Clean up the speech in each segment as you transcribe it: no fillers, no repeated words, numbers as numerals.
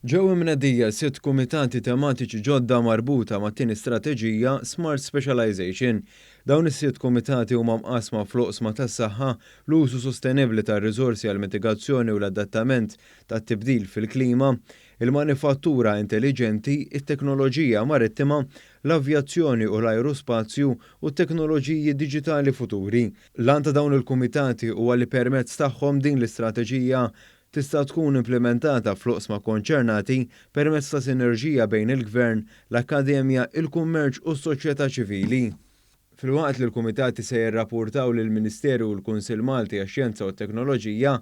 Ġew imnedija sitt kumitati tematiċi ġodda marbuta mat-tieni strateġija Smart Specialization. Dawn is-sitt kumitati huma mqassma fl-oqsma tas-saħħa, l-użu sostenibbli tar-riżorsi għall-mitigazzjoni u l-adattament tat-tibdil fil-klima, il-manifattura intelliġenti, it-teknoloġija marittima, l-avjazzjoni u l-ajruspazju u t-teknoloġiji diġitali futuri. L-għan ta' dawn il-kumitati huwa li permezz tagħhom din l-istrateġija tista' tkun implimentata fl-oqsma konċernati permezz ta' sinerġija bejn il-Gvern, l-akkademja, il-kummerċ u s-soċjetà ċivili. Filwaqt li l-kumitati se jirrapportaw lill-Ministeru u l-Kunsill Malti għax-Xjenza u t-Teknoloġija,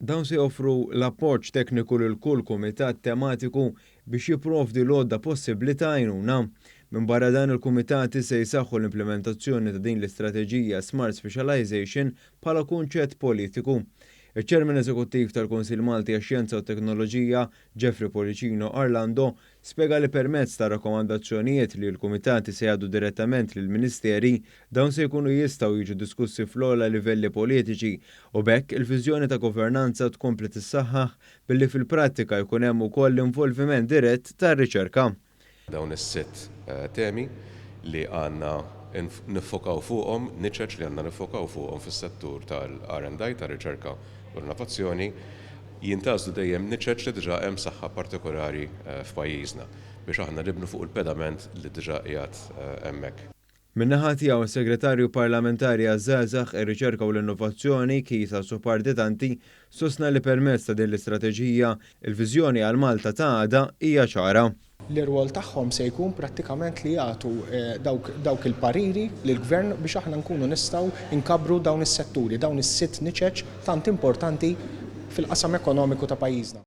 dawn se joffru l-appoġġ tekniku lil kull kumitat tematiku biex jipprovdi l-għodda possibbli ta' għajnuna. Minbarra dan, il-kumitati se jsaħħu l-implementazzjoni ta' din l-istrateġija Smart Specialization bħala kunċett politiku. Iċ-Chairman Eżekuttiv tal-Kunsill Malti għax-Xjenza u t-Teknoloġija, Jeffrey Pullicino Orlando, spjega li permezz ta' rakkomandazzjonijiet li l-kumitati se jgħaddu direttament lill-Ministeri, dawn se jkunu jistgħu jiġu diskussi fl-ogħla livelli politiċi u b'hekk il-viżjoni ta' governanza tkompli tissaħħaħ billi fil-prattika jkun hemm ukoll l-involviment dirett tar-riċerka. Dawn is-sitt temi li għandna niffokaw fuqhom, niċeċ li għandna niffokaw fuqhom fis-settur tal-R&I, tar-riċerka u l-innovazzjoni, jintgħażlu dejjem niċeċ li diġà hemm saħħa partikolari f'pajjiżna biex aħna nibnu fuq il-pedament li diġà qiegħed hemmhekk. Min-naħa tiegħu s-Segretarju Parlamentari għaż-Żgħażagħ, ir-Riċerka u l-Innovazzjoni, Keith Azzopardi Tanti, sostna li permezz ta' din l-istrateġija, il-viżjoni għal Malta ta' għada hija ċara. L-irwol tagħhom se jkun prattikament li jagħtu dawk il-pariri lill-Gvern biex aħna nkunu nistgħu nkabbru dawn is-setturi, dawn is-sitt niċeċ tant importanti fil-qasam ekonomiku ta' pajjiżna.